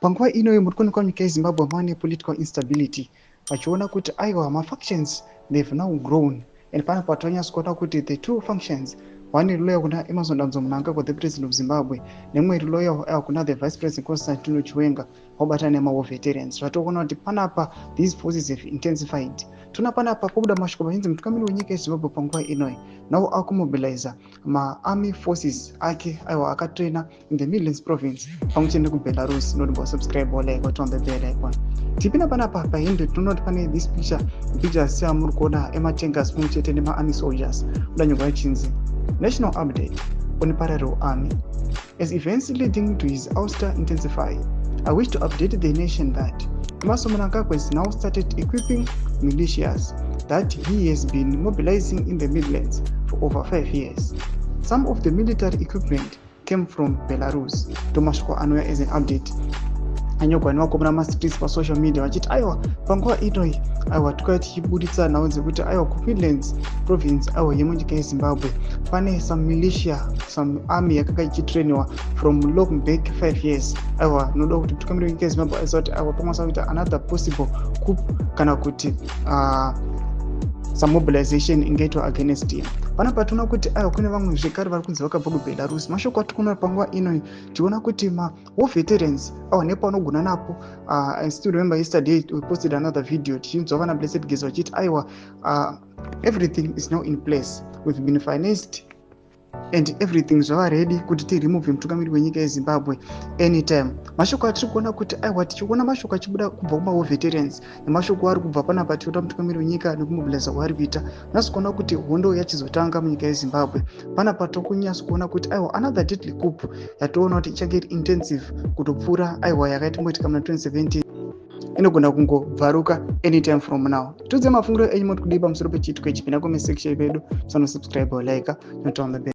Panguva inoyi muri kuonekwa nyika yeZimbabwe mava nepolitical instability, vachiona kuti aiwa, mafactions, they've now grown. And panapa tonyatso kuona kuti the two factions, one iri loyal kuna Emmerson Dambudzo Mnangagwa, the president of Zimbabwe, nemwe iri loyal aiwa kuna the Vice President Constantino Chiwenga, vabatana nemawar veterans. Zvatokuona kuti panapa these forces have intensified. Tona panapa pobuda mashoko vachinzi mutungamiri wenyika yeZimbabwe panguva inoyi nawo akumobiliza maarmy forces ake, aiwa, akatraina in the Midlands Province pamwe chete nekuBelarus. Notimbo subscribe, like, watombe bell icon. Tipinda panapa pahinde, tinoona kuti pane this picture, pictures seamuri kuona ematankers pamwe chete nemaarmy soldiers. Kuda nyogwa yachinzi "National update on parallel army. As events leading to his ouster intensify, I wish to update the nation that Emmerson Mnangagwa has now started equipping militias that he has been mobilizing in the Midlands for over 5 years. Some of the military equipment came from Belarus." Ndomashoko anouya as an update anyorwa nevakomana mastreets pasocial media, vachiti aiwa, panguva inoi, aiwa, tikauya tichibuditsa nhau dzekuti aiwa, kuMidlands Province, aiwa, yemunyika yeZimbabwe pane some militia, some army yakanga ichitrainiwa from long back 5 years. Aiwa, noda kuti mutungamiri wenyika yeZimbabwe aiziva kuti aiwa, pamwasa kuita another possible coup kana kuti some mobilization ingaitwa against him. Panapa toona kuti aiwa, kune vamwe zvekare vari kunzi vakabva kuBelarus. Mashoko atiri kuona panguva ino, tiona kuti mawar veterans aiwa, nepaunogona napo. I still remember yesterday we posted another video tichinzwa vana Blessed Geza vachiti aiwa, everything is now in place, we've been financed and everything zvava ready kuti tiremove mutungamiri wenyika yeZimbabwe anytime. Mashoko atiri kuona kuti aiwa, tichiona mashoko achibuda kubva kumawar veterans nemashoko ari kubva panapa, tichiona mutungamiri wenyika nekumobiliza kwaari kuita, nhasi kuona kuti hondo yachizotanga munyika yeZimbabwe. Panapa tokunyatso kuona kuti aiwa, another deadly coup yatoona kuti ichange iri intensive kutopfuura aiwa yakaitimboitika muna 2017, inogona kungobvaruka anytime from now. Tiudze mafungiro enyu, moti kudii pamusoro pechiitiko ichi? Pinda comment section yedu, musanosubscribe, like, notaura.